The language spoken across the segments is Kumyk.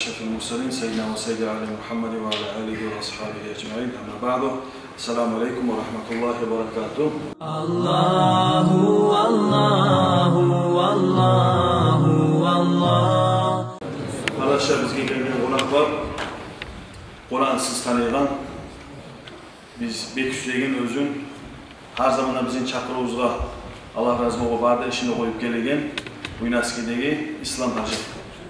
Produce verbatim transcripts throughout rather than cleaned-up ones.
أشرف المرسلين سيدنا وسيد علي محمد وعلى آله وأصحابه أجمعين. أما بعد. السلام عليكم ورحمة الله وبركاته. Аллагьу, Аллагьу, Аллагьу, Аллагь. Къардашлар, бизге гелген къонакъ бар. Къуран сиз таныйгъан. Биз бек сюеген оьзюн, гьар заманда бизин чакъырывубузгъа, Аллагь рази болгъур, бары да ишин къоюп гелеген Буйнакскидеги Ислам-гьажи.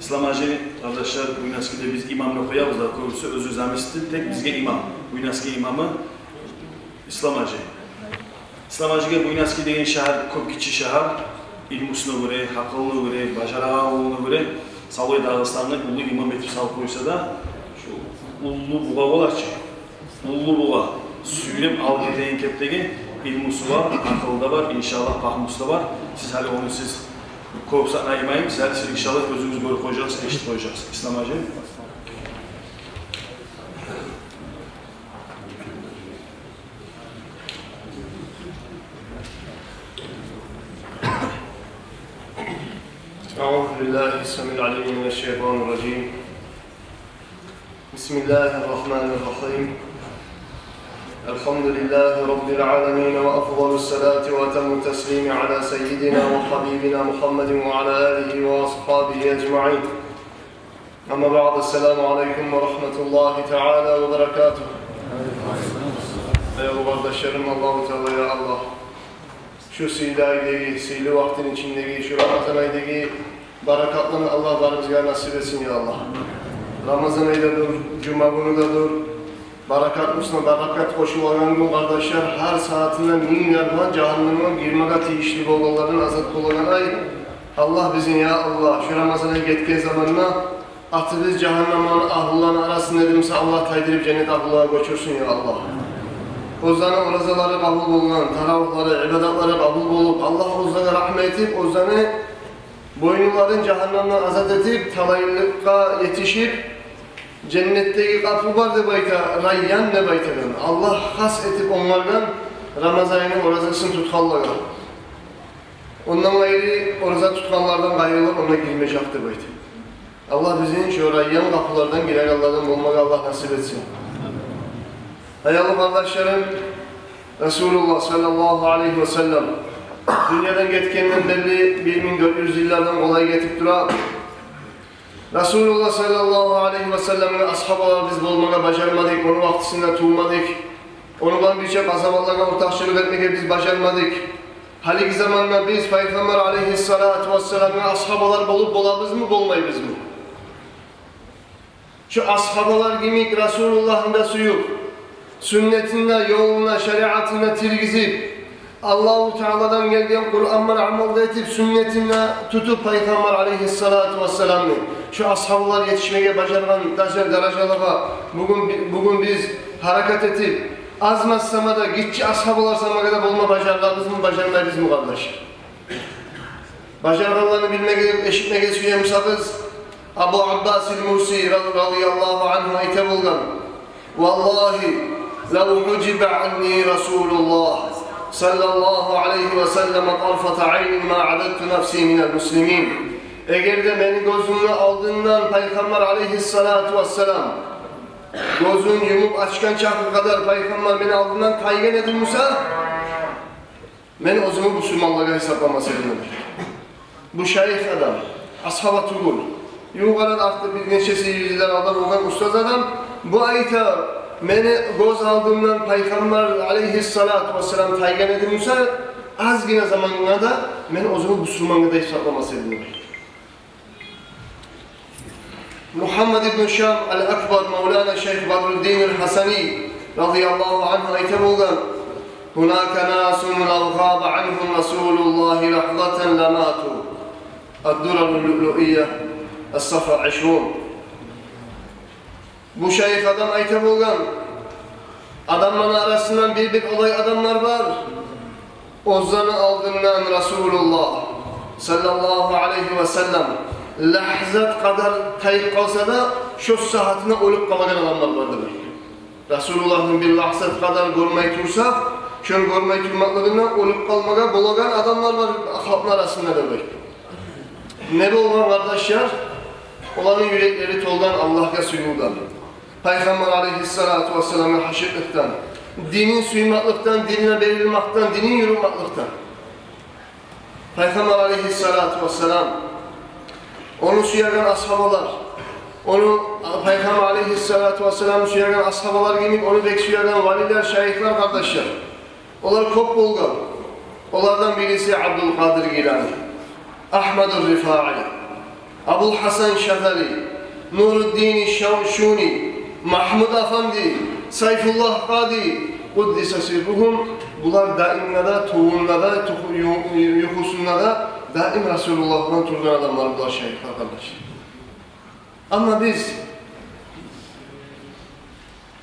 Ислам-гьажи, къардашлар, Буйнакскиде биз имам деп къоябыз да, кёбюсю оьзю заместитель, тек бизге имам. Буйнакски имамы Ислам-гьажи. Ислам-гьажиге Буйнакски деген шагьар кёп гиччи шагьар, илмусуна гёре, гьакъылына гёре, бажарагъанына гёре, савлай Дагъыстангъа уллу имам этип салып къойса да, шу уллу бугъа болар чы. Уллу бугъа, сюйреп алып гетеген кепдеги илмусу бар, гьакъылы да бар, иншаллагь, пагьмусу да бар. Сиз гьали ону сиз кёп сакънаймайын, сиз гьали сиз, иншаллагь, оьзюгюз гёрюп къояжакъсыз, эшитип къояжакъсыз. Ислам-гьажи. أعوذ بالله السميع العليم من الشيطان الرجيم. بسم الله الرحمن الرحيم. الحمد لله رب العالمين، وأفضل الصلاة وأتم التسليم على سيدنا وحبيبنا محمد وعلى آله وأصحابه أجمعين. أما بعد، السلام عليكم ورحمة الله تعالى وبركاته. Аявлу къардашларым, Аллагьу Таала, я Аллагь, шу сыйлы айдагъы, сыйлы вакътини ичиндеги шу Рамазан айдагъы баракатланы Аллагь барыбызгъа насип этсин, я Аллагь. Рамазан ай да дюр, жума гюню де дюр. Баракат уьстюне баракат къошулагъан гюн, къардашлар, гьар сагьатына минг арбан жагьаннемге гирмеге тийишли болгъанлардан азат болагъан ай. Аллагь бизин, я Аллагь, шу Рамазан ай гетген заманда атыбыз жагьаннемни агьлуланы арасында эди буса, Аллагь тайдырып, женнет агьлулагъа гёчюрсюн, я Аллагь. Оьзлени оразалары къабул болгъан, таравигьлери, ибадатлары къабул болуп, Аллагь оьзлеге рагьмат этип, оьзлени бойнуларын жагьаннемден азат этип, талайлыкъгъа етишип, женнетдеги къапу бар деп айта, Райян деп айтагъан. Аллагь хас этип онгаргъан Рамазан айны оразасын тутгъанлагъа. Ондан къайры, ораза тутгъанлардан къайрылар онда гирмежек деп айта. Аллагь бизин шу Райян къапулардан гирегенлерден болмагъа Аллагь насип этсин. Аявлу къардашларым, Расулуллагь саллаллагьу алайгьи васаллам дюньядан гетгенден берли бир минг дёрт юз йыллардан къолай гетип тура. Расулуллагь саллаллагьу алайгьи васалламны асгьабалары биз болмагъа бажармадыкъ, ону вакътисинде тувмадыкъ. Ону булан бирче къазаватлагъа ортакъчылыкъ этмеге биз бажармадыкъ. Гьалиги заманда биз Пайхаммар алайгьиссалату вассаламгъа асгьабалар болуп болабызмы, болмайбызмы? Шу асгьабалар йимик Расулуллагьны да сююп, сюннетин де, ёлун да, шариатын да тиргизип, Аллагьу Тааладан гелген Къуран булан амал да этип, сюннетин де тутуп Пайхаммар алайгьиссалату вассаламны, шу асгьабалар етишмеге бажаргъан даража-, даражалагъа бугюн би-, бугюн биз гьаракат этип, аз-маз сама да, гиччи асгьабалар самагъа да болма бажарабызмы, бажармайбызмы, къардашлар? Бажаргъанланы билмеге, эшитмеге сюе бусагъыз, Абу Аббас ал-Мурси ра-, радияллагьу ангьу айта болгъан: «Валлагьи, лав хьужиба анни Расулуллагь саллаллагьу алайгьи васаллам тарфата айнин ма ададту нафси минал муслимин». Эгер де мени гёзюмню алдындан Пайхаммар алайгьиссалату вассалам гёзюн юмуп ачгъан чакъы къадар Пайхаммар мени алдымдан тайгъан эди буса, мен оьзюмню бусурманлагъа гьисапламас эдим. Бу шайых адам, асгьаба тюгюл. Югъарыда артда бир нече йыллар алда болгъан устаз адам. Бу айта: «Мени гёз алдымдан Пайхаммар алайгьиссалату вассалам тайгъан эди буса, азгъына замангъа да мен оьзюмню бусурмангъа да гьисапламас эдим». Мухаммад ибн Шам ал-Акбар, мавлана шайх Бадруддин ал-Хасани радияллагьу ангьу айта болгъан: «Гьунака насун лав гъаба ангьум Расулуллагьи лахзатан ламату». Ад-Дурар ал-Луълуия, ас-сафа ишрун. Бу шайых адам айта болгъан: адамланы арасындан бир-бир олай адамлар бар, оьзлени алдындан Расулуллагь саллаллагьу алайгьи васаллам лагьзат къадар тайып къалса да, шо сагьатына оьлюп къалагъан адамлар бар, дей. Расулуллагьны бир лагьзат къадар гёрмей турса, шону гёрмей турмакълыгъындан оьлюп къалмагъа болагъан адамлар бар халкъны арасында, дей. Не болгъан, къардашлар? Оланы юреклери толгъан Аллагьгъа сюювден, Пайхаммар алайгьиссалату вассаламгъа гьашыкълыкъдан, динин сюймекликден, динине берилмекден, динин юрютмекликден. Пайхаммар алайгьиссалату вассалам, ону сюеген асгьабалар, ону, Пайхаммар алайгьиссалату вассаламны сюеген асгьабалар йимик, ону бек сюеген валилер, шайыхлар, къардашлар, олар кёп болгъан. Олардан бириси Абдулкъадир Гилани, Агьмаду Рифаи, Абул Гьасан Шазали, Нуруддин Шавшуни, Магьмуд Афанди, Сайфуллагь Къади, къуддиса сирругьум. Булар даимлер де, тувунлар да, туху-, ю-, ю-, юхусунда да даим Расулуллагь булан тургъан адамлар булар, шайыхлар, къардашлар. Амма биз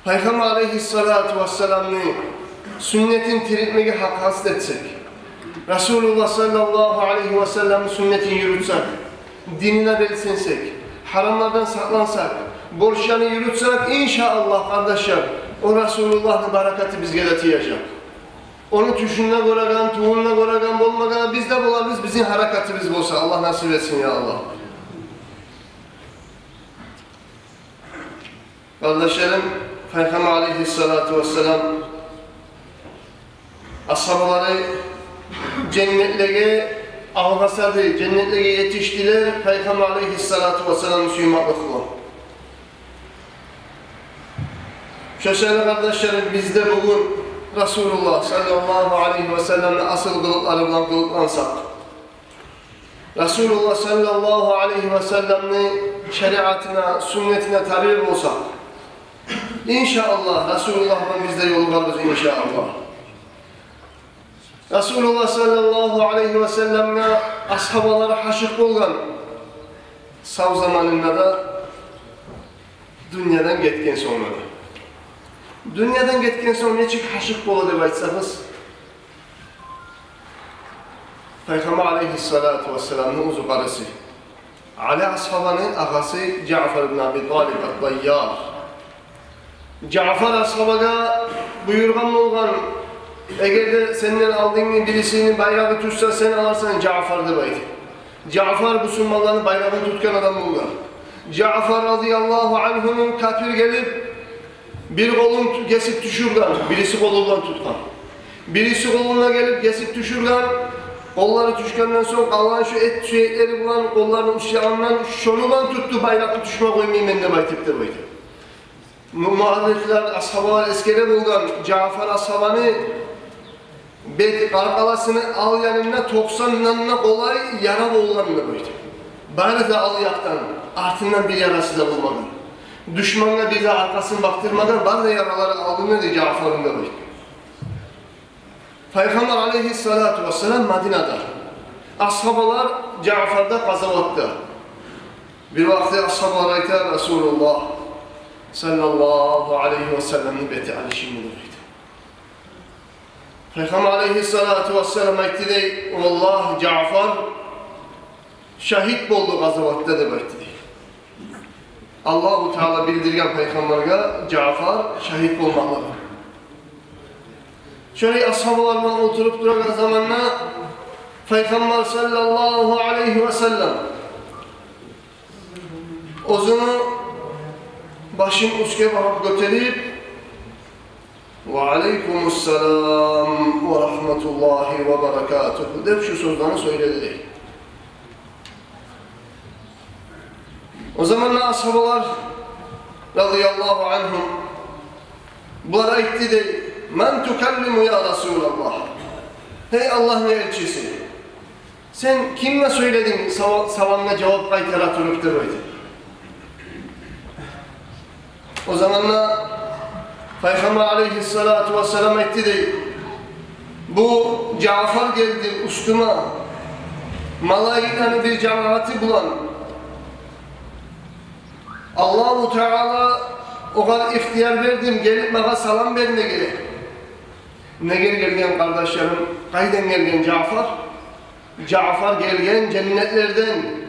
Пайхаммар алайгьиссалату вассаламны сюннетин тирилтмеге гьакъ къаст этсек, Расулуллагь саллаллагьу алайгьи вассаламны сюннетин юрютсек, динине белсенсек, гьарамлардан сакълансакъ, борчланы юрютсек, иншааллагь, къардашлар, о Расулуллагьны баракаты бизге де тиежек. Ону тюшюнде гёреген, тувунда гёреген болмагъа биз де болабыз, бизин гьаракатыбыз болса. Аллагь насип этсин, я Аллагь. Къардашларым, Пайхаммар алайгьиссалату вассалам асгьабалары женнетлеге алгъасады, женнетлеге етишдилер Пайхаммар алайгьиссалату вассаламны сюймеклик булан. Шо саялы, къардашларым, биз де бугюн Расулуллагь саллаллагьу алайгьи вассаламны асыл къылыкълары булан къылыкълансакъ, Расулуллагь саллаллагьу алайгьи вассаламны шариатына, сюннетине таби болсакъ, иншааллагь, Расулуллагь булан биз де ёлугъарбыз, иншааллагь. Расулуллагь саллаллагьу алайгьи вассаламгъа асгьабалар гьашыкъ болгъан сав заманында да, дюньядан гетген сонг да. Дюньядан гетген сонг нечик гьашыкъ бола деп айтсагъыз, Пайхаммар алайгьиссалату вассаламны оьзю къардашы, Али асгьабаны агъасы Жаъфар ибн Аби Талиб ат-Тайяр. Жаъфар асгьабагъа буюргъан болгъан: «Эгер де сенден алдынгы бирисини байрагъы тутса, сен аларсан, Жаъфар», — деп айтып. Жаъфар бусурманланы байрагъын тутгъан адам болгъан. Жаъфар радияллагьу ангьуну капир гелип, бир къолун ту-, гесип тюшюрген, бириси къолу булан тутгъан. Бириси къолуна гелип гесип тюшюрген, къоллары тюшгенден сонг, къалгъан шо эт сюеклери булан, къолларыны уьст ягъындан, шону булан тутду, байракъны тюшме къоймайман деп айтып, деп айтып. Му-, муаррихлер, асгьабалар эсгере болгъан, Жаъфар асгьабаны бет къаркъарасыны ал янында токъсандан да къолай яра болгъан деп айтып. Бары да ал якъдан, артындан бир ярасы да болмагъан. Душмангъа бир де аркъасын бакъдырмагъан, бары да яралары алдында дей Жаъфарны деп айтып. Пайхаммар алайгьиссалату вассалам Мадинада. Асгьабалар Жаъфарда къазаватда. Бир вакъти асгьабалар айта: «Расулуллагь саллаллагьу алайгьи вассаламны бети алышынды», — деп айта. Пайхаммар алайгьиссалату вассалам айтды дей: «Валлагь, Жаъфар шагьит болду къазаватда», — деп айтды дей. Аллагьу Таала билдирген пайхаммаргъа Жаъфар шагьит болмакълыгъын. Шолай асгьабалар булан олтуруп турагъан заманда Пайхаммар саллаллагьу алайгьи вассалам оьзюню башын уьстге багъып гётерип: «Ва алайкумуссалам ва рагьматуллагьи ва баракатугь», — деп шу сёзлени сёйледи дей. О заманда асгьабалар, радияллагьу ангьум, булар айтды дей: «Ман тукаллиму, я Расулаллагь? Гьей Аллагьны элчиси, сен кимге сёйлединг сава-, саламгъа жавап къайтара туруп?» — деп айтып. О заманда Пайхаммар алайгьиссалату вассалам айтды дей: «Бу Жаъфар гелди уьстюме малайиклени бир жамагъаты булан. Аллагьу Таала огъар ихтияр берди гелип магъа салам бермеге». Неге гелген, къардашларым? Къайдан гелген Жаъфар? Жаъфар гелген женнетлерден.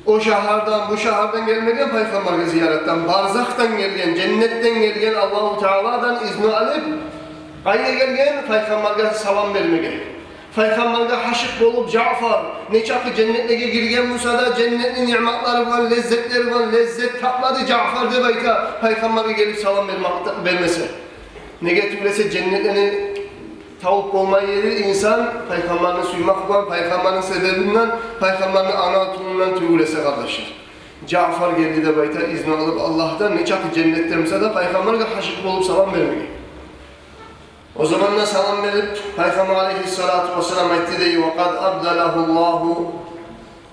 О шагьардан, бу шагьардан гелмеген пайхаммаргъа зияратдан, барзахдан гелген, женнетден гелген, Аллагьу Тааладан изну алып, къайда гелген? Пайхаммаргъа салам бермеге. Пайхаммаргъа гьашыкъ болуп Жаъфар, нечакъы женнетлеге гирген буса да, женнетни ниъматлары булан, леззетлери булан леззет тапмады Жаъфар деп айта, пайхаммаргъа гелип салам бермек, бермесе. Неге тюгюл эсе, женнетлени тавуп болмай эди инсан пайхаммарны сюймек булан, пайхаммарны себебинден, пайхаммарны ана тюгюнден тюгюл эсе, къардашлар. Жаъфар гелди деп айта, изну алып Аллагьдан, нечакъы женнетде буса да, пайхаммаргъа гьашыкъ болуп салам бермеге. О заманда салам берип, пайхаммар алайгьиссалату вассалам айтды дей: «Ва къад абдалагьуллагьу,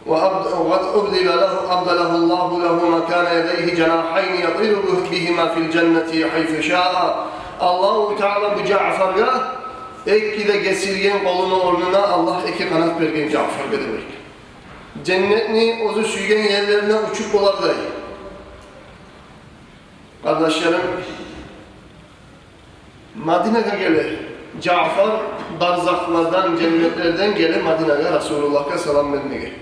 ва абд-, ва къад абдала лагьу, абдалагьуллагьу лагьу макана ядайгьи жанахьайни ятиру бигьима фил жаннати гьайсу шаа». Аллагьу Таала бу Жаъфаргъа эки де гесилген къолуну орнуна Аллагь эки къанат берген Жаъфаргъа деп айта. Женнетни оьзю сюйген ерлерине учуп болардай. Къардашларым, Мадинагъа геле Жаъфар, барзахлардан, женнетлерден геле Мадинагъа Расулуллагьгъа салам бермеге.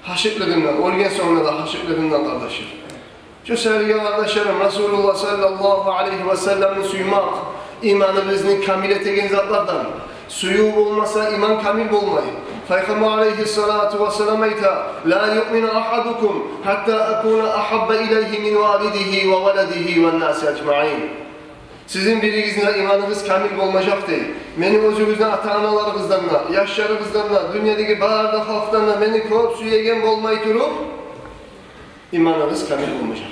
Гьашыкълыгъындан, оьлген сонг да гьашыкълыгъындан, къардашлар. Шо саялы, къардашларым, Расулуллагь саллаллагьу алайгьи васалламны сюймек иманыбызны камил этеген затлардан. Сююв болмаса, иман камил болмай. Пайхаммар алайгьиссалату вассалам айта: «Ла юъмину агьадукум гьатта акуна агьабба илайгьи мин валидигьи ва валадигьи ван наси ажмаин». Сизин биригизни де иманыгъыз камил болмажакъ дей, мени оьзюгюзден, ата-аналарыгъыздан да, яшларыгъыздан да, дюньядагъы бары да халкъдан да мени кёп сюеген болмай туруп, иманыгъыз камил болмажакъ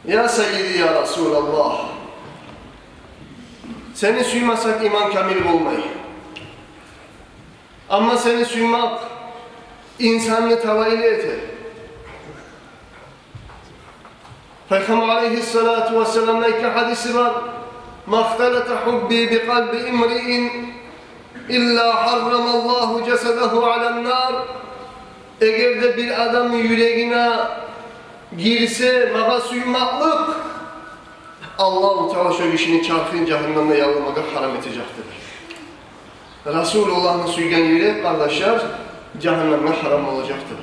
дей. Я Саййиди, я Расулаллагь, сени сюймесек, иман камил болмай. Амма сени сюймек инсанны талайлы эте. Пайхаммар алайгьиссалату вассаламны айтгъан гьадиси бар: «Махталата гьубби бикъалби имриин илла гьаррамаллагьу жасадагьу алан нар». Эгер де бир адамны юрегине гирсе магъа сюймеклик, Аллагьу Таала шо гишини чархын жагьаннемде ялагъа гьарам этежекдир. Расулуллагьны сюйген юрек, къардашлар, жагьаннемге гьарам болажакъдыр.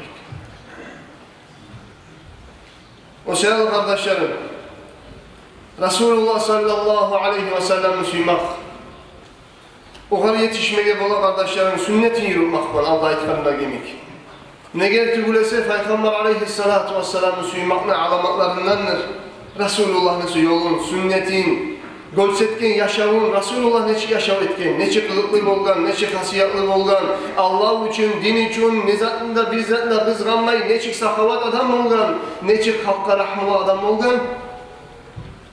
О саялы, къардашларым, Расулуллагь саллаллагьу алайгьи васалламны сюймек, огъар етишмеге бола, къардашларым, сюннетин юрютмек булан, алда айтгъаным йимик. Неге тюгюл эсе, Пайхаммар алайгьиссалату вассаламны сюймекни аламатларындандыр Расулуллагьны сю-, ёлун, сюннетин, гёрсетген яшавун, Расулуллагь нечик яшав этген, нечик къылыкълы болгъан, нечик хасиятлы болгъан, Аллагь учун, дин учун, не затны да, бир затны да къызгъанмай, нечик сахават адам болгъан, нечик халкъгъа рагьмулу адам болгъан.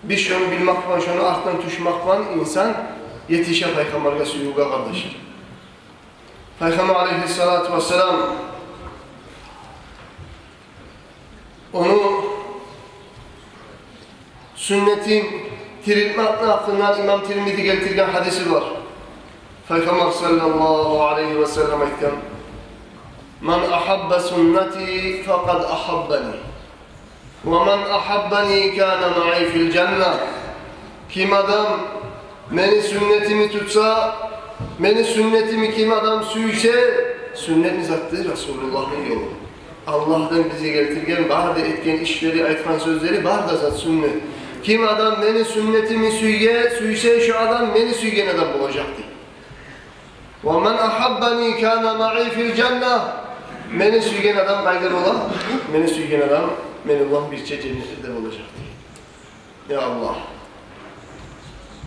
Биз шону билмек булан, шону артындан тюшмек булан инсан етише Пайхаммаргъа сюювге, къардашлар. Пайхаммар алайгьиссалату вассалам, ону сюннетин тирилтмекни гьакъындан имам Тирмизи гелтирген гьадиси бар. Пайхаммар саллаллагьу алайгьи васаллам айтгъан: «Ман агьабба суннати факъад агьаббани. Ва ман агьаббани кана маи фил жанна». Ким адам мени сюннетими тутса, мени сюннетими ким адам сюйсе, сюннет не затдыр? Расулуллагьны ёлу. Аллагьдан бизге гелтирген бары да этген ишлери, айтгъан сёзлери, бары да зат сюннет. Ким адам мени сюннетими сюйге-, сюйсе, шо адам мени сюйген адам болажакъ дей. «Ва ман агьаббани кана маи фил жанна». Мени сюйген адам къайда бола? Мени сюйген адам мени булан бирче женнетлерде болажакъ дей. Я Аллагь.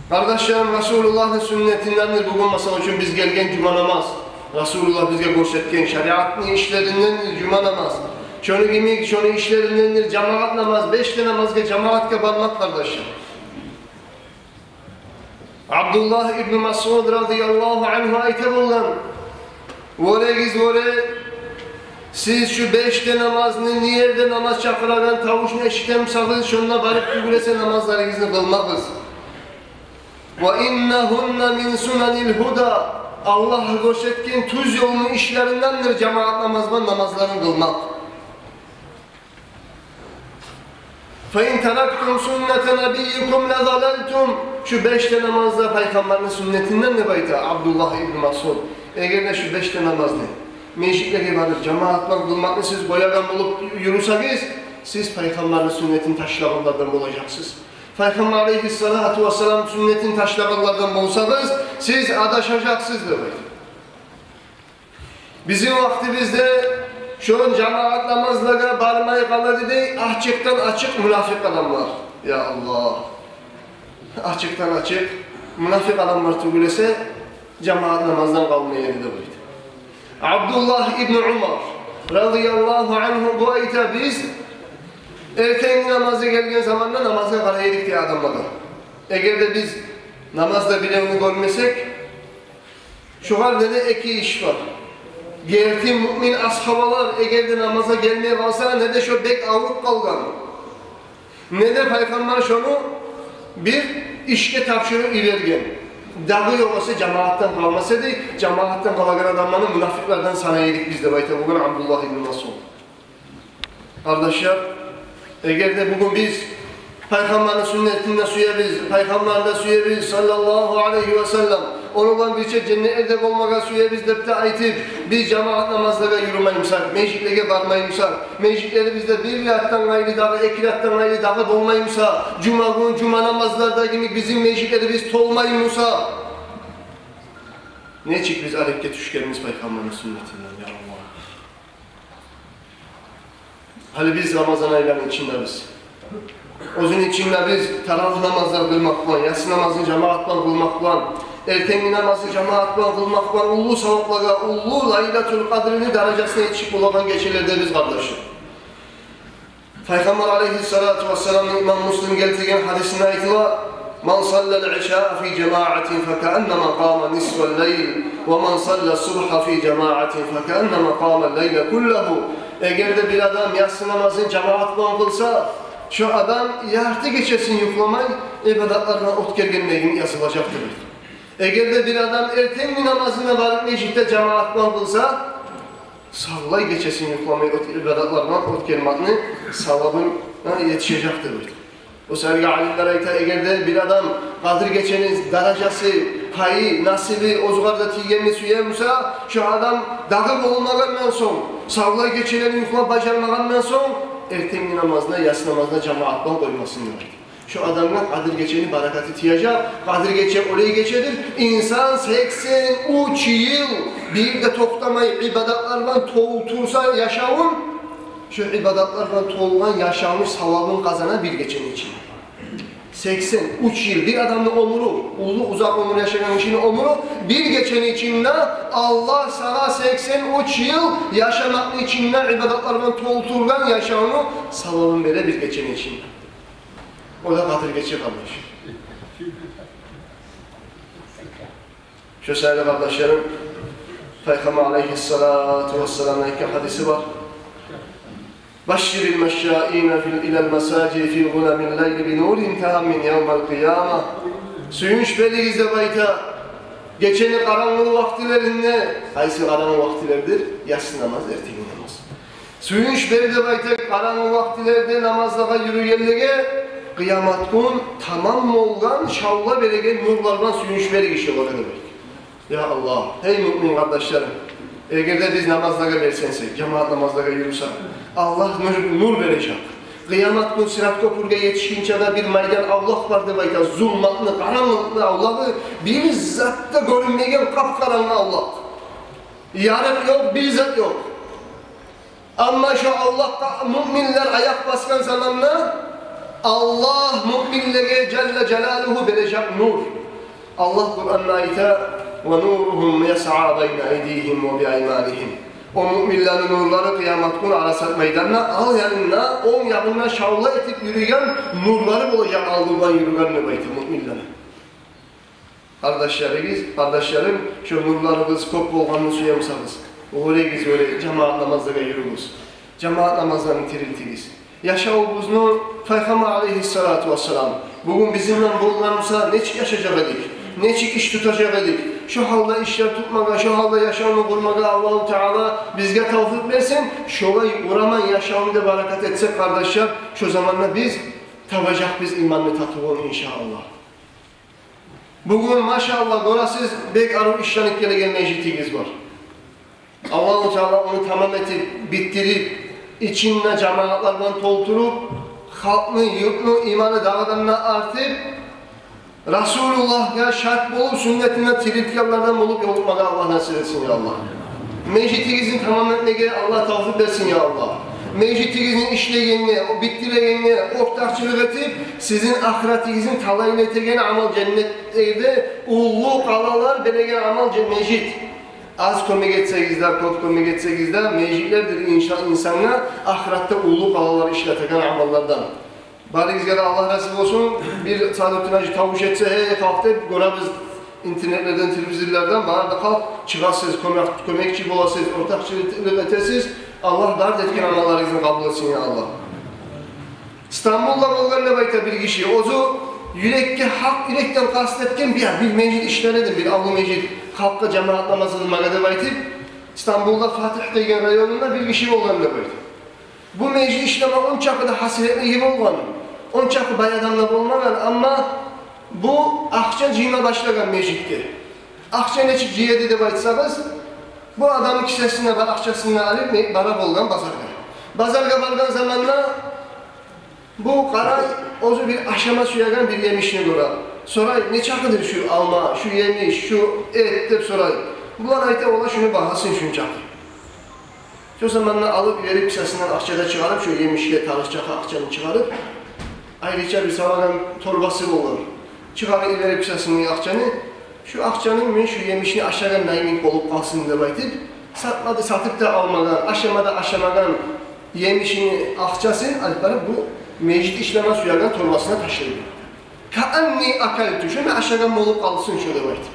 Къардашларым, Расулуллагьны сюннетиндендир бугюн, масала учун, биз гелген жума намаз. Расулуллагь бизге гёрсетген шариатны ишлериндендир жума намаз. Шону йимик, шону ишлериндендир жамагъат намаз, беш де намазгъа жамагъатгъа бармакъ, къардашлар. Абдуллагь ибну Масъуд радияллагьу ангьу айта болгъан: «Вёрегиз, вёре, сиз шу беш де намазны, не ерде намаз чакъырагъан тавушну эшитген бусагъыз, шонда барып тюгюл эсе намазларыгъызны къылмагъыз. Ва иннагьунна мин сунанил гьуда». Аллагь гёрсетген тюз ёлну ишлериндендир жамагъат намаз булан намазларын къылмакъ. «Фа ин тарактум сунната набиййикум ла далалтум». Шу беш де намаз да Пайхаммарны сюннетинден деп айта Абдуллагь ибну Масъуд. Эгер де шу беш де намазны межитлеге барып жамагъат булан къылмакъны сиз къоягъан болуп юрюсегиз, сиз Пайхаммарны сюннетин ташлагъанлардан болажакъсыз. Пайхаммар алейгьиссалату вассалам сюннетин ташлагъанлардан болсагъыз, сиз адашажакъсыз деп айта. Бизин вакътибизде шо жамаат намазлагъа бармай къала дей ачыкъдан ачыкъ мунафикъ адамлар. Я Аллагь. Ачыкъдан ачыкъ мунафикъ адамлар тюгюл эсе, жамаат намаздан къалмай эди деп айта. Абдуллагь ибну Умар радияллагьу ангьу бу айта: биз эртенги намазгъа гелген заманда намазгъа къарай эдик дей адамлагъа. Эгер де биз намазда биревню гёрмесек, шогъар неде эки иш бар. Герти муъмин асгьабалар эгер де намазгъа гелмей къалса, неде шо бек авруп къалгъан, неде Пайхаммар шону бир ишге тапшурып йиберген. Дагъы ёгъесе жамаатдан къалмас эди, жамаатдан къалагъан адамланы мунафикълардан санай эдик биз деп айта бугюн Абдуллагь ибну Масъуд. Къардашлар, эгер де бугюн биз Пайхаммарны сюннетин де сюебиз, Пайхаммарны да сюебиз, саллаллагьу алейгьи ва саллам, ону булан бирче женнетлерде болмагъа сюебиз деп де айтып, биз жамаат намазлагъа юрюмей бусакъ, межитлеге бармай бусакъ, межитлерибизде бир ракъатдан къайры дагъы, эки ракъатдан къайры дагъы болмай буса, жума гюн жума намазларда йимик бизин межитлерибиз толмай буса, нечик биз арекге тюшгенбиз Пайхаммарны сюннетинден, я Аллагь? Гьали биз Рамазан айланы ичиндебиз. Оьзюню ичинде биз таравигь намазлар къылмакъ булан, яссы намазны жамаат булан къылмакъ булан, эртенги намазны жамаат булан къылмакъ булан уллу саваплагъа, уллу Лайлатул Къадрини даражасына етишип болагъан гечелердебиз, къардашлар. Пайхаммар алейгьиссалату вассаламны имам Муслим гелтирген гьадисинде айтыла: «Ман саллал ишаа фи жамаатин факааннама къама нисфал лайл, ва ман салла субгьа фи жамаатин факааннама къамал лайла куллагьу». Эгер де бир адам яссы намазын жамаат булан къылса, шо адам ярты гечесин юхламай ибадатлардан оьтгергендей язылажакъдыр. Эгер де бир адам эртенги намазына барып межитде жамаат булан къылса, савлай гечесин юхламай оьт-, ибадатлардан оьтгермекни савабына етишежекдир. О саялы алимлер айта, эгер де бир адам Къадир гечени даражасы, пайы, насиби оьзюгер де тийгенни сюе буса, шо адам дагъы болмагъандан сонг, савлай гечелени юхлап бажармагъандан сонг, эртенги намазына, яссы намазына жамаат булан къоймасын деп айта. Шо адамгъа Къадир гечени баракаты тиежек. Къадир гече олай гечедир, инсан сексен уьч йыл бир де токътамай ибадатлар булан толтурса яшавун, шо ибадатлар булан толгъан яшавну савабын къазана бир гечени ичинде. Сексен уьч йыл бир адамны оьмюрю, уллу узакъ оьмюр яшагъан гишини оьмюрю бир гечени ичинде. Аллагь сагъа сексен уьч йыл яшамакъны ичинде ибадатлар булан толтургъан яшавну савабын бере бир гечени ичинде. О да Къадир гече, къардаш. Шо саялы, къардашларым, Пайхаммар алейгьиссалату вассаламны эки гьадиси бар: «Башширил машшаина фил, илал масажиди фи зуламил лайли би нурин таммин явмал къияма». Сююнч беригиз деп айта гечени къарангылы вакътилеринде. Къайсы къарангылы вакътилердир? Яссы намаз, эртенги намаз. Сююнч бер деп айта къарангы вакътилерде намазлагъа юрюгенлеге, къыямат гюн тамам болгъан шавла береген нурлардан сююнч беригиз шолагъа деп айта. Я Аллагь, гьей муъмин къардашларым, эгер де биз намазлагъа белсенсек, жамаат намазлагъа юрюсек, Аллагь нур, нур бережек. Къыямат гюн Сират кёпюрге етишгинче де бир майдан авлакъ бар деп айта, зулматны, къарангылыкъны авлакъы, бир зат да гёрюнмейген къап-къарангы авлакъ. Ярыкъ ёкъ, бир зат ёкъ. Амма шо авлакъгъа муъминлер аякъ басгъан заманда, Аллагь муъминлеге жалла жалалугьу бережек нур. Аллагь Къуранда айта: «Ва нуругьум ясъа байна айдигьим ва би айманигьим». О муъминлени нурлары къыямат гюн Арасат майданда ал янында, онг янында шавла этип юрюген нурлары болажакъ, алды булан юрюген деп айта муъминлени. Къардашларыгъыз, къардашларым, шо нурларыгъыз кёп болгъанны сюе бусагъыз, оьлегиз оьле, жамаат намазлагъа юрюгюз. Жамаат намазланы тирилтигиз. Яшавубузну Пайхаммар алейгьиссалату вассалам бугюн бизин булан болгъан буса, нечик яшажакъ эдик, нечик иш тутажакъ эдик? Шо гьалда ишлер тутмагъа, шо гьалда яшавну къурмагъа Аллагьу Таала бизге тавфикъ берсин. Шолай къурамагъа яшавну да баракат этсек, къардашлар, шо заманда биз табажакъбыз иманны татывун, иншааллагь. Бугюн, машааллагь, гёресиз, бек арив ишленип гелеген межитигиз бар. Аллагьу Таала ону тамам этип, битдирип, ичинде жамаатлар булан толтуруп, Халкъны, юртну иманы дагъыдан да артып, Расулуллагьгъа шат болуп, сюннетине тирилтгенлерден болуп ёлукъмагъа Аллагь насип этсин, я Аллагь. Межитигизни тамам этмеге Аллагь тавфикъ берсин, я Аллагь. Межитигизни ишлегенге, о битдирегенге ортакъчылыкъ этип, сизин ахыратыгъызны талайлы этеген амал, женнетлерде уллу къалалар береген амал же-, межит. Аз кёмек этсегиз де, кёп кёмек этсегиз де, межитлердир инша-, инсангъа ахыратда уллу къалалар ишлетеген амаллардан. Барыгъызгъа да Аллагь рази болсун. Бир Садрутдин гьажи тавуш этсе, гьей, халкъ деп гёребиз интернетлерден, телевизорлардан, бары да халкъ чыгъасыз, кёмек-, кёмекчи боласыз, ортакъчылыкъ этесиз. Аллагь бары да этген амалларыгъызны къабул этсин, я Аллагь. Стамбулда болгъан деп айта бир гиши, оьзю юрекге, гьакъ юрекден къаст этген, бир, бир межит ишлер эдим, бир авлу межит, халкъгъа жамаат намаз къылмагъа деп айтып, Стамбулда Фатигь деген районунда бир гиши болгъан деп айта. Бу межит ишлеме ончакъы да гьасиретлиги болгъан, ончакъы бай адам да болмагъан, амма бу акъча жыйма башлагъан межитге. Акъча нечик жыя эди деп айтсагъыз, бу адамны кисесинде бар акъчасын да алып, ме-, бара болгъан базаргъа. Базаргъа баргъан заманда бу къарай, оьзю бир ашама сюеген бир емишни гёре. Сорай: «Нечакъыдыр шу алма, шу емиш, шу эт?» — деп сорай. Булар айта: «Валлагь, шуну багьасы шунчакъы». Шо заманда алып йиберип, кисесинден акъча да чыгъарып, шо емишге тарыкъчакъы акъчаны чыгъарып, айрыча бир салагъан торбасы болгъан. Чыгъарып йиберип кисесинден акъчаны, «Шу акъчаны мен шу емишни ашагъан йимик болуп къалсын», — деп айтып, сатма да сатып да алмагъан, ашама да ашамагъан емишини акъчасын алып барып, бу межит ишлеме сюеген торбасына ташлай. «Каанни акалту, шуну мен ашагъан болуп къалсын шу», — деп айтып.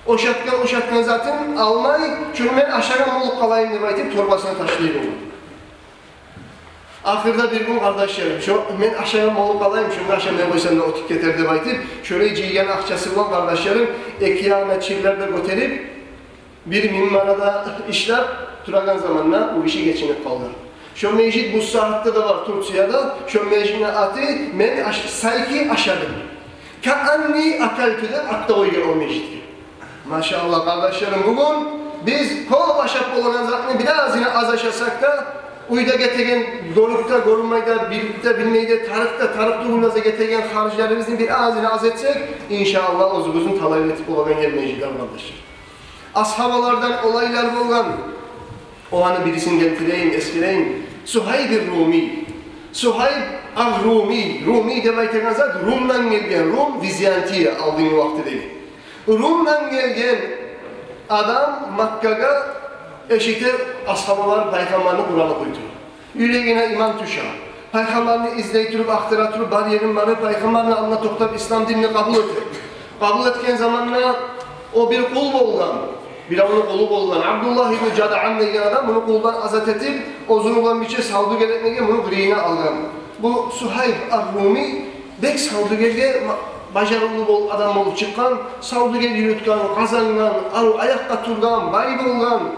Ошатгъан, ошатгъан затын алмай, «Шуну мен ашагъан болуп къалайым», — деп айтып, торбасына ташлай болгъан. Ахырда бир гюн, къардашларым, шо «мен ашагъан болуп къалайым, шуну ашамай къойсам да оьтюп гетер» деп айтып, шолай жыйгъан акъчасы булан, къардашларым, эки янына чирлер де гётерип, бир минбар да ишлеп турагъан заманда бу гиши гечинип къалгъан. Шо межит бу сагьатда да бар Турцияда, шо межитни аты «Мен аш-, сайки ашадым». «Каанни акалту» деп ат да къойгъан о межитге. Машаллагь, къардашларым, бугюн биз кёп ашап болагъан затны бир азына аз ашасакъ да, уьйде гетеген, гёрюп де, гёрюнмей де, билип де, билмей де, тарыкъ да, тарыкъ тюгюл де гетеген харжларыбызны бир азына аз этсек, иншааллагь, оьзюбюзню талайлы этип болагъан ер межитлер, къардашлар. Асгьабалардан олайлар болгъан. Оланы бирисин гелтирейим, эсгерейим. Сугьайб ар-Руми. Сугьайб ар-Руми. Руми деп айтагъан зат Румдан гелген. Рум — Византия, алдынгъы вакътидеги. Румдан гелген адам Маккагъа, эшите асгьабалар Пайхаммарны Къуръаны къойду. Юрегине иман тюше. Пайхаммарны излей туруп, ахтара туруп, бар ерин барып, Пайхаммарны алдына токътап, ислам динни къабул эте. Къабул этген заманда о бир къул болгъан, биревню къулу болгъан, Абдуллагь ибну Жадъан деген адам, муну къулдан азат этип, оьзюню булан бирче савдюгер этмеге муну къырыйына алгъан. Бу Сугьайб ар-Руми бек савдюгерге ма-, бажарывлу бол-, адам болуп чыкъгъан, савдюгер юрютген, къазангъан, арив аякъгъа тургъан, бай болгъан,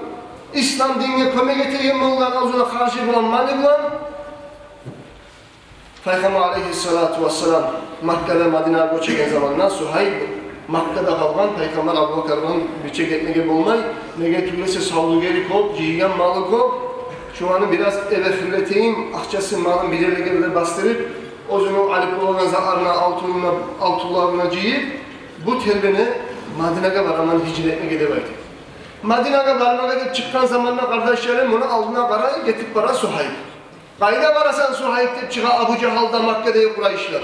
ислам динге кёмек этеген болгъан, оьзюню харжы булан, малы булан. Пайхаммар алейгьиссалату вассалам Маккадан Мадинагъа гёчеген заманда Сугьайб Маккада къалгъан, Пайхаммар Абубакар булан бирче гетмеге болмай, неге тюгюл эсе савдюгери кёп, жыйгъан малы кёп, шуланы бираз эбехирлетейим, акъчасын, малын бир ерлеге де басдырып, оьзюню алып болагъан затларын, алтынын, алтынларын жыйып, бу тербене Мадинагъа бараман гьижра этмеге деп айтып. Мадинагъа бармагъа деп чыкъгъан заманда, къардашларым, муну алдына къарай гетип бара Сугьайб. «Къайда барасан, Сугьайб?» — деп чыгъа Абу Жагьл да, Маккадагъы къурайшлар.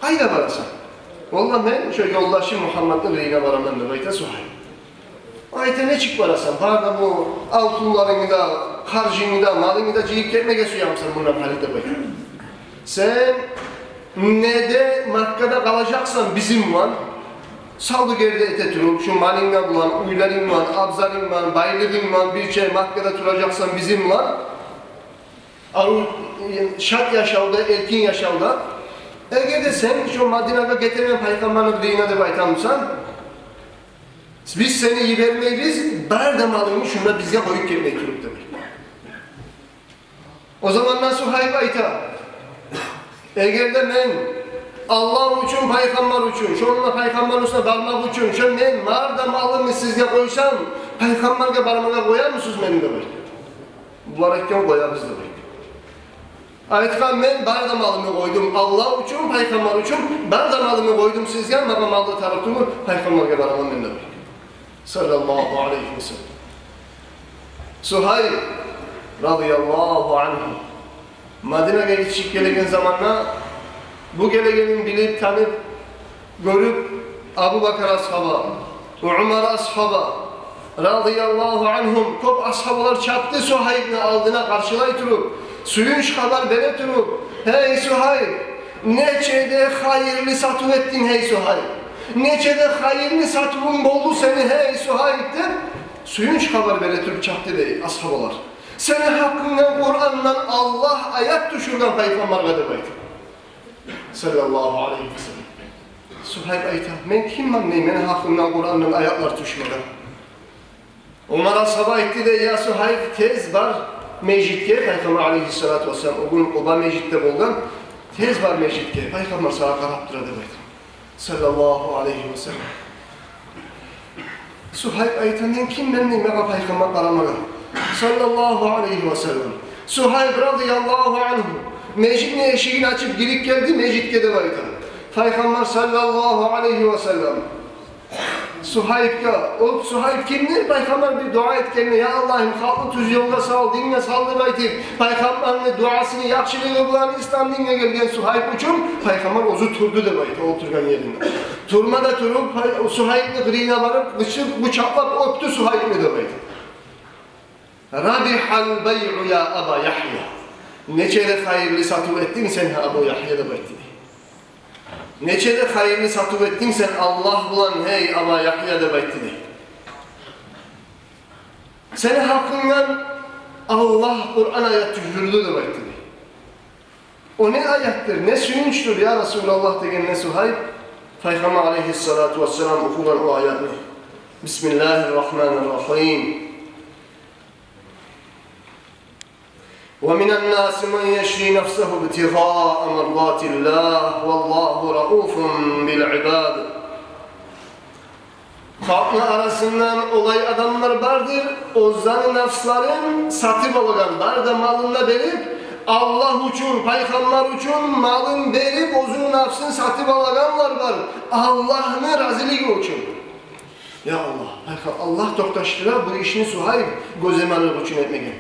«Къайда барасан?» «Валлагь, мен шо ёлдашым Мугьаммадны къырыйына бараман», — деп айта Сугьайб. Айта: «Нечик барасан? Бары да бу алтынларынгны да, харжынгны да, малынгны да жыйып гетмеге сюемисен мундан гьали?» — деп айта. «Сен неде Маккада къалажакъсан бизин булан, савдюгер де эте туруп, шу малынг да булан, уьйлеринг булан, абзарынг булан, байлыгъынг булан бирче Маккада туражакъсан бизин булан. Арив, шат яшавда, эркин яшавда. Эгер де сен шо Мадинагъа гетемен Пайхаммарны къырыйына деп айтамысан, биз сени йибермейбиз, бар да малынгны шунда бизге къоюп гетмей туруп», — деп. О заманда Сугьайб айта: «Эгер де мен Аллагь учун, Пайхаммар учун, шонда Пайхаммарны уьстюне бармакъ учун, шо мен бар да малымны сизге къойсам, Пайхаммаргъа бармагъа къоярмысыз мени?» — деп айта. Булар айтгъан: «Къоябыз», — деп айта. Айтгъан: «Мен бар да малымны къойдум Аллагь учун, пайхаммар учун бар да малымны къойдум сизге, магъа мал да тарыкъ тюгюл, пайхаммаргъа бараман мен», — деди, саллаллагьу алайгьи ва саллам. Сугьайб, радияллагьу ангьу, Мадинагъа етишип гелеген заманда, бу гелегенин билип, танып, гёрюп, Абубакар асгьаба, Умар асгьаба, радияллагьу ангьум, кёп асгьабалар чапды Сугьайбны алдына къаршылай туруп, сююнч хабар бере туруп: «Гьей, Сугьайб, нече де хайырлы сатыв этдинг, гьей, Сугьайб! Нече де хайырлы сатывунг болду сени, гьей, Сугьайб!» — деп, сююнч хабар бере туруп чапды дей асгьабалар. «Сени гьакъынгдан Къурандан Аллагь аят тюшюрген пайхаммаргъа», — деп айтып, саллаллагьу алайгьи ва саллам. Сугьайб айта: «Мен киммен дей мени гьакъымдан Къурандан аятлар тюшмеге?» Умар асгьаба айтды дей: «Я Сугьайб, тез бар межитге», — пайхаммар алайгьиссалату вассалам о гюн Къуба межитде болгъан, — «тез бар межитге, пайхаммар сагъа къарап тура», — деп айтды, саллаллагьу алайгьи ва саллам. Сугьайб айта: «Мен киммен дей магъа пайхаммар къарамагъа, саллаллагьу алайгьи ва саллам?» Сугьайб, радияллагьу ангьу, межитни эшигин ачып гирип гелди межитге деп айта. Пайхаммар, саллаллагьу алайгьи ва саллам, Сугьайбгъа, о Сугьайб кимдир, пайхаммар бир дуа этгенде: «Я Аллагьым, халкъны тюз ёлгъа сал, динге сал», — деп айтып, пайхаммарны дуасыны яхшылыгъы булан ислам динге гелген Сугьайб учун пайхаммар оьзю турду деп айта олтургъан еринде. Турма да туруп, пай-, Сугьайбни къырыйына барып, къычырып, къучакълап оьпдю Сугьайбни деп айта. «Рабигьал байгьу я Аба Ягья. Нече де хайырлы сатыв этдинг сен, Абу Ягья», — деп айтды дей. «Нече де хайырлы сатыв этдинг сен Аллагь булан, гьей Аба Ягья», — деп айтды дей. «Сени гьакъынгдан Аллагь Къуран аят тюшюрдю», — деп айтды дей. «О не аятдыр, не сююнчдюр, я Расулаллагь?» — дегенде Сугьайб, пайхаммар алайгьиссалату вассалам охугъан о аятны: «Бисмиллагьир рагьманир рагьим. Ва минан наси ман яшри нафсагьу ибтигъаа мардатиллагь, валлагьу рауфун бил ибад». Халкъны арасындан олай адамлар бардыр, оьзлени нафсларын сатып алагъан, бар да малын да берип, Аллагь учун, пайхаммар учун малын берип, оьзюню нафсын сатып алагъанлар бар, Аллагьны разилиги учун. Я Аллагь, пайхам-, Аллагь токъташдыра бу ишни Сугьайб гёземанлыкъ учун этмеген.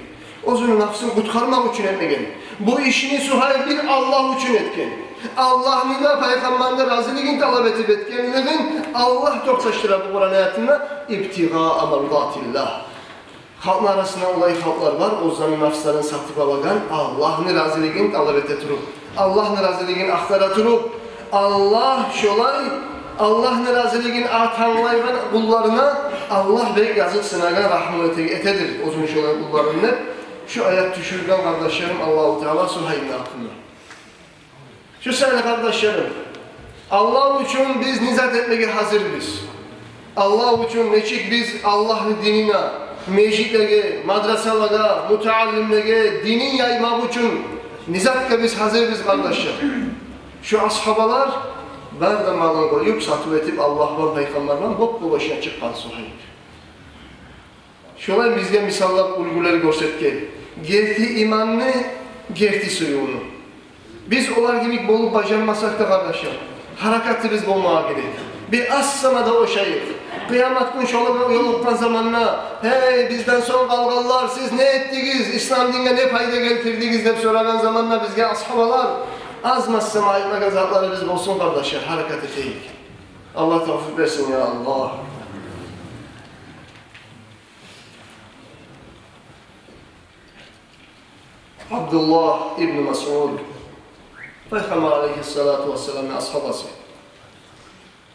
Оьзюню нафсын къутгъармакъ учун этмеген. Бу ишни Сугьайб бир Аллагь учун этген. Аллагьны да, пайхаммарны да разилигин талап этип этгенлигин Аллагь токъташдыра бу Къуран аятында: «Ибтигъаа мардатиллагь». Халкъны арасында олай халкълар бар, оьзлени нафсларын сатып алагъан, Аллагьны разилигин талап эте туруп, Аллагьны разилигин ахтара туруп, Аллагь шолай, Аллагьны разилигин а-, танглайгъан къулларына Аллагь бек языкъсынагъан, рагьму эте-, этедир оьзюню шолай къулларын деп, шу аят тюшюрген, къардашларым, Аллагьу Таала Сугьайбни гьакъында. Шу саялы, къардашларым, Аллагь учун биз не зат этмеге гьазирбиз? Аллагь учун нечик биз Аллагьны динине, межитлеге, мадрасалагъа, мутааллимлеге, динин яймакъ учун не затгъа биз гьазирбиз, къардашлар? Шу асгьабалар бар да малын къоюп, сатыв этип, Аллагь булан, пайхаммар булан боп-бош башына чыкъгъан Сугьайб. Шолай бизге мисаллар, уьлгюлер гёрсетген герти иманны, герти сюювню. Биз олар йимик болуп бажармасакъ да, къардашлар, гьаракатыбыз болмагъа герек. Бир аз сама да ошайыкъ. Къыямат гюн шолагъа ёлукъгъан заманда: «Гьей, бизден сонг къалгъанлар, сиз не этдигиз? Ислам динге не пайда гелтирдигиз?» — деп сорагъан заманда бизге асгьабалар аз-маз сама айтмагъан затларыбыз болсун, къардашлар, гьаракат этейик. Аллагь тавфикъ берсин, я Аллагь. Абдуллагь ибн Масъуд, пайхаммар алайгьиссалату вассаламны асгьабасы.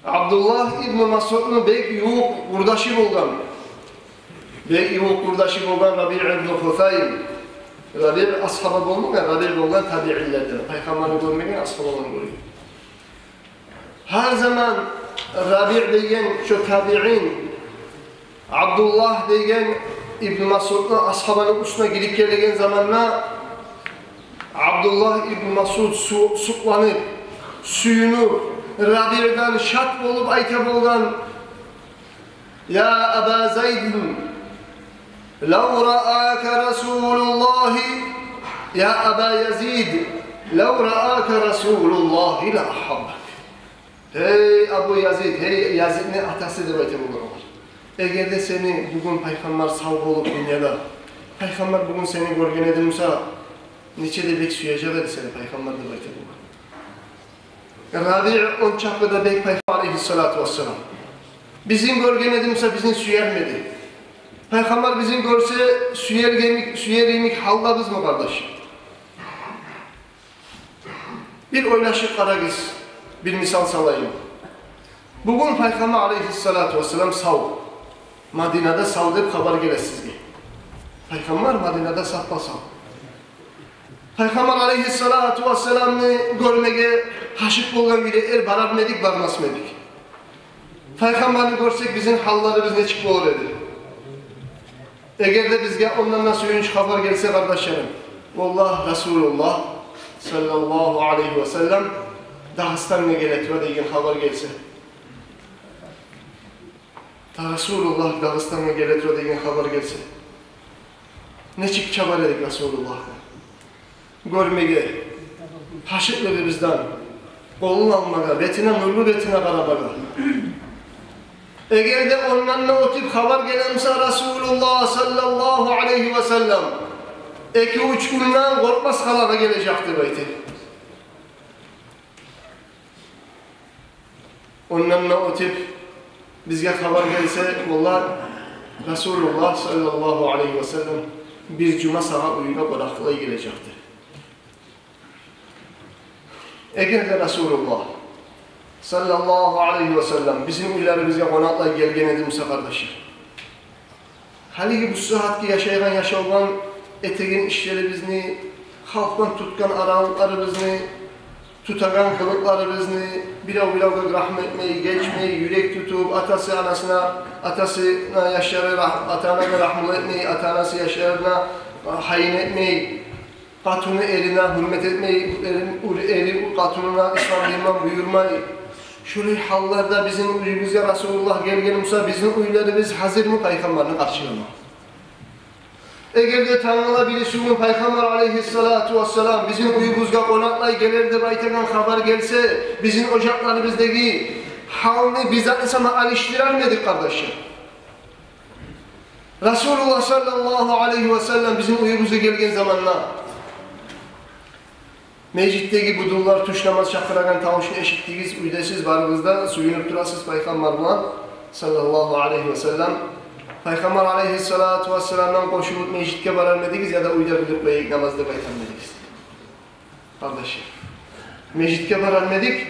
Абдуллагь ибн Масъудну бек ювукъ къурдашы болгъан. Бек ювукъ къурдашы болгъан Рабиъ ибн Хусайм. Рабиъ асгьаба болмагъан, Рабиъ болгъан табиинлерден. Пайхаммарны гёрмеген, асгьабаланы гёрген. Гьар заман Рабиъ деген шо табиин Абдуллагь деген ибн Масъудну, асгьабаны уьстюне гирип гелеген заманда, Абдуллагь ибн Масъуд су-, сукъланып, сююнюп, Рабиъден шат болуп айта болгъан: «Я Аба Зайдин, лав раака Расулуллагьи يا أبا يزيد، لو رآك رسول الله لأحبك. Гьей Абу Язид, гьей Язидни атасы деп айта болгъан олар. Эгер де сени бугюн Пайхаммар сав болуп дюньяда, Пайхаммар бугюн сени гёрген эди буса, нече де бек сюежек эди сени Пайхаммар деп айта болгъан. Рабиъ ончакъы да бек Пайхаммар алейгьиссалату вассалам. Бизин гёрген эди буса, бизин сюермиди? Пайхаммар бизин гёрсе, сюер йимик, сюер йимик гьалдабызмы, къардаш? Бир ойлашып къарагъыз, бир мисал салайым. Бугюн Пайхаммар алейгьиссалату вассалам сав. Мадинада сав деп хабар геле сизге. Пайхаммар Мадинада саппа-сав. Пайхаммар алейгьиссалату вассаламны гёрмеге гьашыкъ болгъан юреклер барармы эдик, бармасмы эдик? Пайхаммарны гёрсек, бизин гьалларыбыз нечик болур эди? Эгер де бизге ондан да сююнч хабар гелсе, къардашларым, валлагь, Расулуллагь саллаллагьу алайгьи ва саллам Дагъыстангъа геле тура деген хабар гелсе, да Расулуллагь Дагъыстангъа геле тура деген хабар гелсе, нечик чабар эдик Расулуллагьны гёрмеге, гьашыкълыгъыбыздан, къолун алмагъа, бетине, нурлу бетине къарамагъа. Эгер де ондан да оьтюп хабар геле буса, Расулуллагь саллаллагьу алайгьи ва саллам эки-уьч гюнден къоркъмас гьалгъа гележек деп айта. Ондан да оьтюп бизге хабар гелсе, валлагь, Расулуллагь саллаллагьу алайгьи ва саллам бир жума сагъа уьюнге къонакълай гележекдир. Эгер де Расулуллагь саллаллагьу алайгьи ва саллам бизин уьйлерибизге къонакълай гелген эди буса, къардашлар, гьалиги бу сагьатгъы яшайгъан яшавдан, этеген ишлерибизни, халкъдан тутгъан аралыкъларыбызны, тутагъан къылыкъларыбызны, бирев-биревге рагьму этмей, гечмей, юрек тутуп, атасы анасына, атасына, яшлары рагь-, ата-анагъа рагьмулу этмей, ата-анасы яшларына гьайын этмей, къатыны эрине гьюрмет этмей, эрин, ур-, эри къатынына ислам динман буюрмай. Шулай гьалларда бизин уьюбюзге Расулуллагь гелген буса, бизин уьйлерибиз гьазирми Пайхаммарны къаршыламагъа? Эгер де тангала бириси гюн Пайхаммар алайгьиссалату вассалам бизин уьюбюзге къонакълай гелер деп айтагъан хабар гелсе, бизин ожакъларыбыздагъы гьалны биз де сама алышдырармы эдик, къардашлар? Расулуллагь саллаллагьу алайгьи ва саллам бизин уьюбюзге гелген заманда, межитдеги будунлар, тюш намаз чакъырагъан тавушну эшитдигиз, уьйдесиз, барыгъыз да сююнюп турасыз Пайхаммар булан саллаллагьу алайгьи ва саллам. Пайхаммар алайгьиссалату вассаламдан къошулуп межитге барармы эдигиз, яда уьйде къылып къояйыкъ намаз деп айтармы эдигиз? Къардашлар, межитге барармы эдик,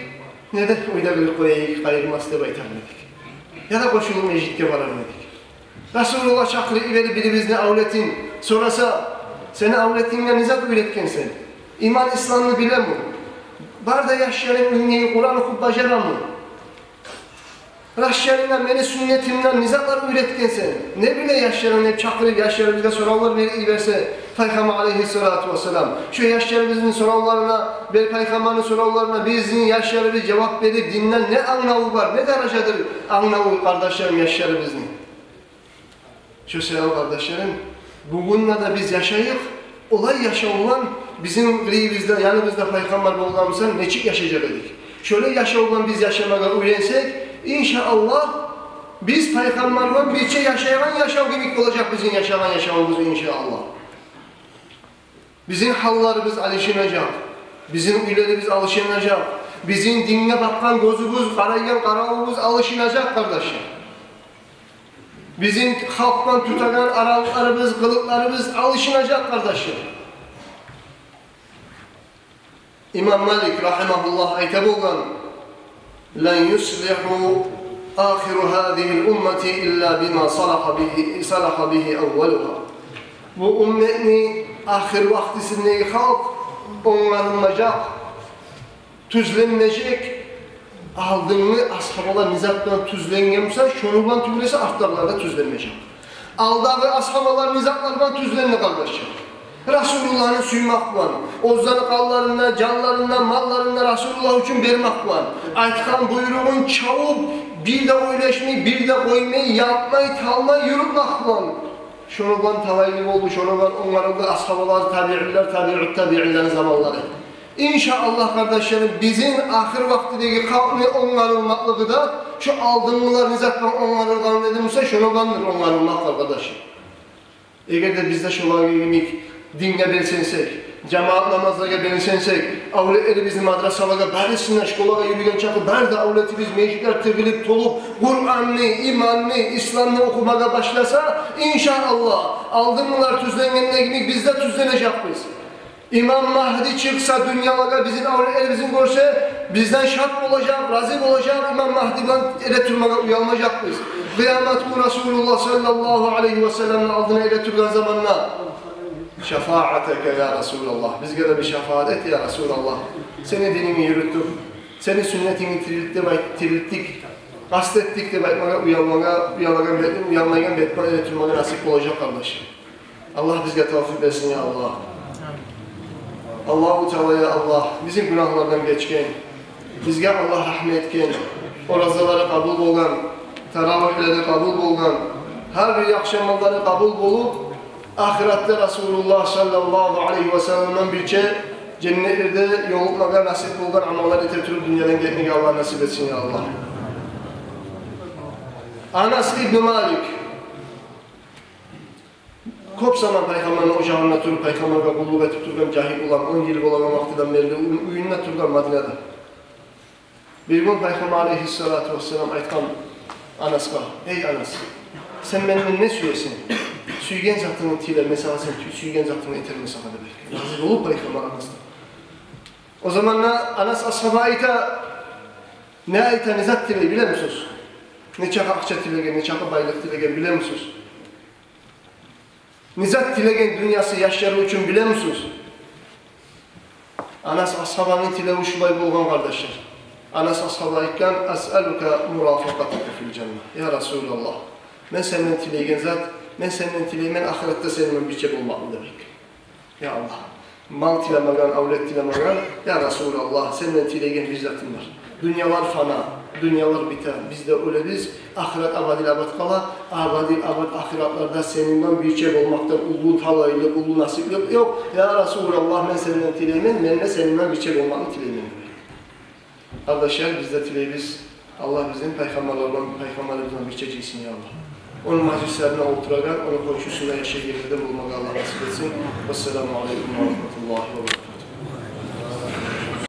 не де уьйде къылып къояйыкъ, къайырмас деп айтармы эдик? Яда къошулуп межитге барармы эдик? Расулуллагь чакъырып йиберип бирибизни авлетин сораса: «Сени авлетинге не зат уьйретгенсен? Иман, исламны билеми? Бар да яшларынг уьйнге Къуран охуп бажарамы? Яшларынга мени сюннетимден не затлар уьйретгенсен? Не биле яшларынг?» — деп чакъырып, яшларыбызгъа соравлар берип йиберсе Пайхаммар алайгьиссалату вассалам, шо яшларыбызны соравларына, бир Пайхаммарны соравларына бизин яшларыбыз жавап берип, динден не англаву бар, не даражадыр англаву, къардашларым, яшларыбызны? Шо саялы, къардашларым, бугюн де биз яшайыкъ олай яшавлан, бизин къырыйыбызда, яныбызда Пайхаммар болгъан буса, нечик яшажакъ эдик? Шолай яшавлан биз яшамагъа уьйренсек, иншааллагь, биз Пайхаммар булан бирче яшайгъан яшав йимик болажакъ бизин яшагъан яшавубуз, иншааллагь. Бизин гьалларыбыз алышынажакъ, бизин уьйлерибиз алышынажакъ, бизин динге бакъгъан гёзюбюз, къарайгъан къаравубуз алышынажакъ, къардашлар. Бизин халкъ булан тутагъан аралыкъларыбыз, къылыкъларыбыз алышынажакъ, къардашлар. Имам Малик рагьимагьуллагь айта болгъан: «Лан юслигьа ахира гьазигьил уммати илла бима салахьа бигьи, салахьа бигьи аввалугьа». Бу умметни ахыр вакътисиндеги халкъ онгарылмажакъ, тюзленмежек, алдынгъы асгьабалар не зат булан тюзленген буса, шону булан тюгюл эсе, артдагъылар да тюзленмежек. Алдагъы асгьабалар не затлар булан тюзленди, къардашлар? Расулуллагьны сюймек булан, оьзлени къанларын да, жанларын да, малларын да Расулуллагь учун бермек булан, айтгъан буйругъун чавуп, бир де ойлашмай, бир де къоймай, ятмай, талмай юрютмек булан. Шону булан талайлы болду, шону булан онгарылды асгьабалар, табиинлер, табиут табиинлени заманлары. Иншааллагь, къардашларым, бизин ахыр вакътидеги халкъны онгарылмакълыгъы да шо алдынгъылар не зат булан онгарылгъан эди буса, шону буландыр онгарылмакъ, къардашлар. Эгер де биз де шолар йимик динге белсенсек, жамаат намазлагъа белсенсек, авлетлерибизни мадрасалагъа, барысына, школагъа юрюген чакъы бары да авлетибиз, межитлер тыгъылып, толуп, Къуранны, иманны, исламны охумагъа башласа, иншааллагь, алдынгъылар тюзленгенде йимик биз де тюзленежекбиз. Имам Магьди чыкъса дюньялагъа, бизин авлетлерибизни гёрсе, бизден шат болажакъ, рази болажакъ, Имам Магьди булан эретурмагъа уялмажакъбыз. Къыямат гюн Расулуллагь саллаллагьу алайгьи ва салламны алдына эретургъан заманда: «Шафаатака, я Расулаллагь, бизге де бир шафаат эт, я Расулаллагь. Сени динингни юрютдюк, сени сюннетингни тирилтдик деп айт-, тирилтдик, къаст этдик», — деп айтмагъа уялмагъа, уялагъан бетин, уялмайгъан бетин эретурмагъа насип болажакъ, къардаш. Аллагь бизге тавфикъ берсин, я Аллагь. Аллагьу Таала, я Аллагь, бизин гюнагьлардан гечген, бизге Аллагь рагьмат этген, оразалары къабул болгъан, таравигьлери къабул болгъан, гьар бир яхшы амаллары къабул болуп, ахыратда Расулуллагь саллаллагьу алайгьи ва салламдан бирче женнетлерде ёлукъмагъа насип болгъан амаллар эте туруп, дюньядан гетмеге Аллагь насип этсин, я Аллагь. Анас ибн Малик. Кёп заман Пайхаммарны ожагъында туруп, Пайхаммаргъа къуллукъ этип тургъан жагьил улан, он йыл болагъан вакътиден берли уь-, уьюнде тургъан Мадинада. Бир гюн Пайхаммар алайгьиссалату вассалам айтгъан Анасгъа: «Эй Анас, сен менден не сюесен? Сюйген затынгны тиле, мен сагъа, сен сю-, сюйген затынгны этермен сагъа», — деп айтгъан. Рази болуп Пайхаммар Анасдан. О заманда Анас асгьаба айта, не айта, не зат тилей, билемисиз? Нечакъы акъча тилеген, нечакъы байлыкъ тилеген, билемисиз? Не зат тилеген дюньясы, яшлары учун, билемисиз? Анас асгьабаны тилеви шулай болгъан, къардашлар. Анас асгьаба айтгъан: «Асъалука мурафакъатака фил жанна». Я Расулаллагь, мен сенден тилейген зат, мен сенден тилеймен ахыратда сени булан бирче болмакъны, деп айтгъан. Я Аллагь, мал тилемеген, авлет тилемеген, я Расулаллагь, сенден тилейген бир затым бар. Дюньялар фана, дюньялар бите, биз де оьлебиз, ахырат абадил абад къала, абадил абад ахыратларда сени булан бирче болмакъдан уллу талайлыкъ, уллу насиплик ёкъ. Я Расулаллагь, мен сенден тилеймен, мен де сени булан бирче болмакъны тилеймен. Къардашлар, биз де тилейбиз, Аллагь бизин пайхаммарлар булан, пайхаммарлар булан бирче жыйсын, я Аллагь. Ону мажлислеринде олтурагъан, ону къоншусунда яшайгъан ерлерден болмагъа Аллагь насип этсин. Вассаламу алайкум ва рагьматуллагьи ва баракатугь.